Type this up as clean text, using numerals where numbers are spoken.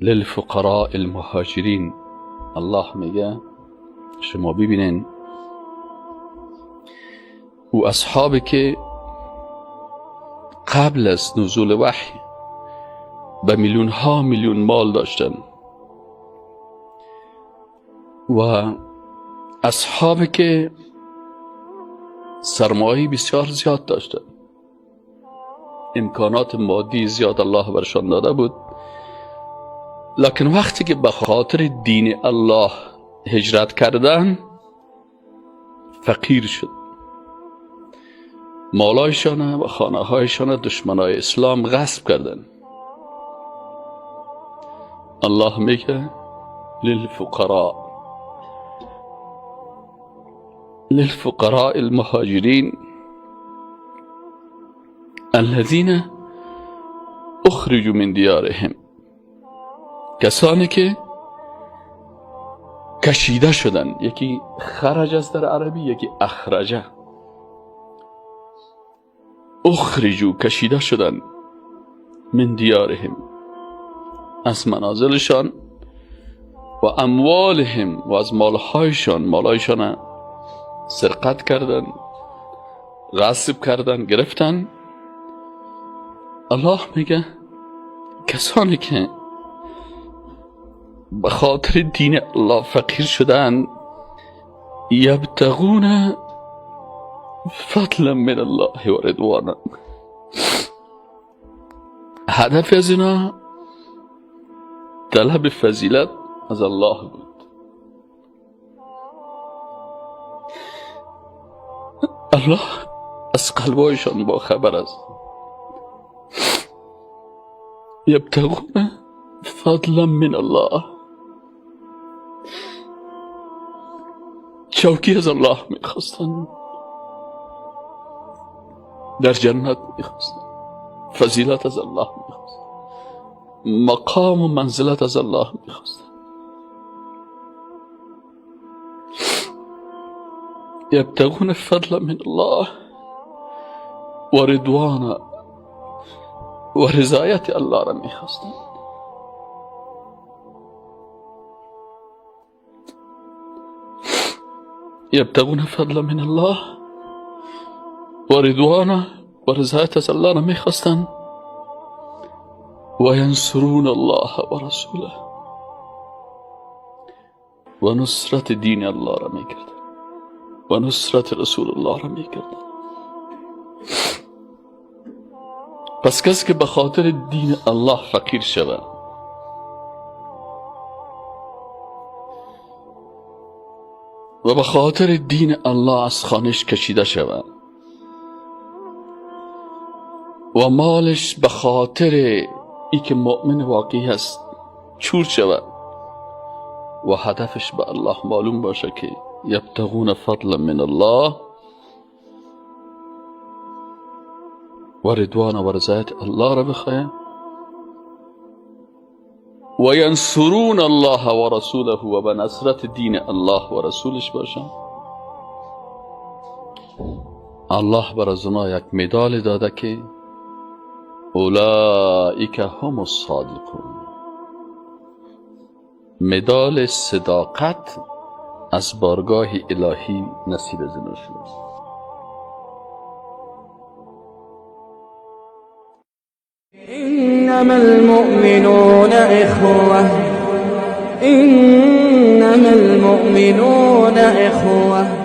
للفقراء المهاجرین. الله میگه شما ببینین او اصحابی که قبل از نزول وحی به میلیون ها میلیون مال داشتن و اصحابی که سرمایه بسیار زیاد داشتن، امکانات مادی زیاد الله برشان داده بود، لکن وقتی که به خاطر دین الله هجرت کردن فقیر شد. مالایشان و خانه هایشان دشمنای اسلام غصب کردن. الله میگه للفقراء، للفقراء المهاجرین الذين اخرجوا من دیارهم، کسانی که کشیده شدن. یکی خرج است در عربی، یکی اخرجه. اخرجوا کشیده شدن، من دیارهم از منازلشان، و اموالهم و از مالهایشان، مالهایشان سرقت کردن، غصب کردن، گرفتن. الله میگه کسانی که به خاطر دین الله فقیر شدن، یبتغون فضلا من الله و رضوانا، هدف از اینا طلب فضیلت از الله بود. الله از قلبایشان با خبر است. یبتغون فضلا من الله، چوکی از الله میخواستن، در جنت میخواستن، فضیلت از الله میخواستن، مقام و منزلت از الله میخواستن. یبتغون فضلا من الله و رضوانا، و رضایت الله را میخواستن. یبتغون فضلا من الله و رضوانا، و رضایت از الله را میخواستن. و ینصرون الله و رسوله، و نصرت دین الله را میکردن، و نصرت رسول الله را میکردن. پس کسی که به خاطر دین الله فقیر شود و به خاطر دین الله از خانش کشیده شود و مالش به خاطر ای که مؤمن واقعی هست چور شود و هدفش به الله معلوم باشه که یبتغون فضلا من الله و رضوان و رضایت الله را بخواه و ینصرون الله و رسوله، و به نصرت دین الله و رسولش باشن. الله بر از اونا یک مدال داده که اولئک هم الصادقون، مدال صداقت از بارگاه الهی نصیب از اینا شده. انما المؤمنون اخوة، انما المؤمنون اخوة.